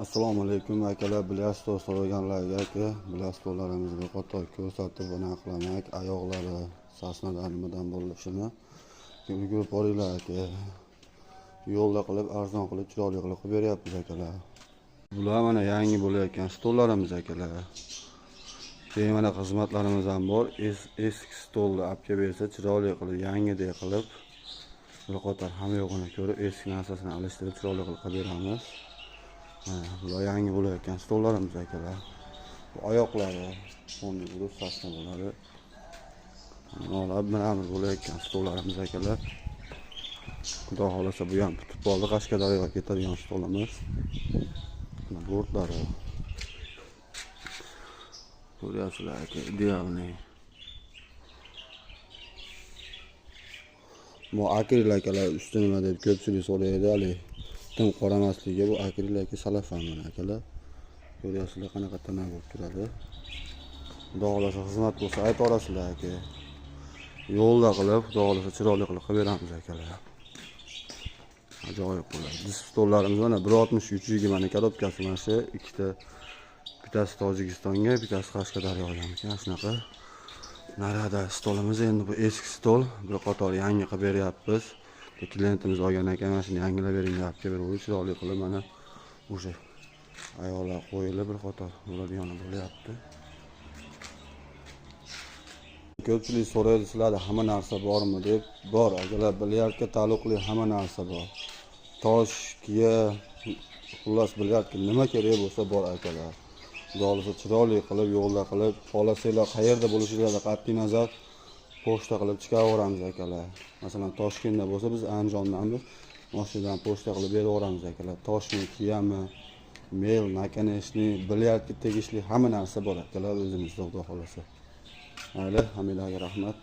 Assalomu alaykum akalar, bilyard stol so'raganlarga aka, bilyard stollarimizni bir qator ko'rsatib anaqa oyoqlari sasnadan nimadan bo'lishini ulgurib boringlar aka. Yo'lda qilib, arzon qilib, chiroyli qilib qilib beryapmiz akalar. Bular mana yangi bo'layotgan stollarimiz akalar. Keyin mana xizmatlarimiz ham bor. Eski stolni olib kelib bersa, chiroyli qilib, yangidek qilib, bir qator hamma yo'g'ini ko'rib, eski narsasini alishtirib, chiroyli qilib qilib beramiz. Bular yangi bo'layotgan stollarimiz akalar. Bu oyoqlari, fonni urib sasna bo'ladi. Mana bular bo'layotgan stollarimiz akalar. Xudo xolasa bu ham bitib qoldi. Qashqadaryoga ketadigan stolimiz. Mana bortlari. Ko'ryapsizlar aka, idealniy. Bu akril akalar usti nima deb ko'pchilik so'raydi, hali tim qoramasligiga bu akril aka salafan mana akalar. Ko'ryapsizlar qanaqa tana bo'lib turadi. Xudo xolasa xizmat bo'lsa aytaverasizlar aka. Yo'lda qilib, xudo xolasa chiroyli qilib qilib beramiz akalar. Ajoyib bo'ladi. Disk stollarimiz mana 1.60 320 ni korobkasi mana shu ikkita, bittasi Tojikistonga, bittasi Qashqadaryoga ekan, shunaqa. Narada stolimiz endi bu eski stol, bir qator yangi qilib beryapmiz. Klientimiz olgan ekan, mana shuni yangilab bering deb olib kelib, chiroyli qilib mana o'sha oyoqlar qo'yilib bir qator bo'ladigani bo'lyapti. Ko'pchilik so'raydi, sizlarda hamma narsa bormi deb. Bor akalar, bilyardga taalluqli hamma narsa bor. Tosh, kiya, xullas bilyardga nima kerak bo'lsa bor akalar. Xudo xolasa chiroyli qilib, yo'lda qilib, xohlasanglar qayerda bo'lishingizdan qat'iy nazar pochta qilib chiqaraveramiz akalar. Masalan, Toshkentda bo'lsa biz Andijondanmiz, mashinadan pochta qilib beraveramiz akalar. Toshmi, kiyami, mel, nakonechniy, bilyardga tegishli hamma narsa bor akalar o'zimizda, xudo xolasa. Mayli, hammanglarga rahmat.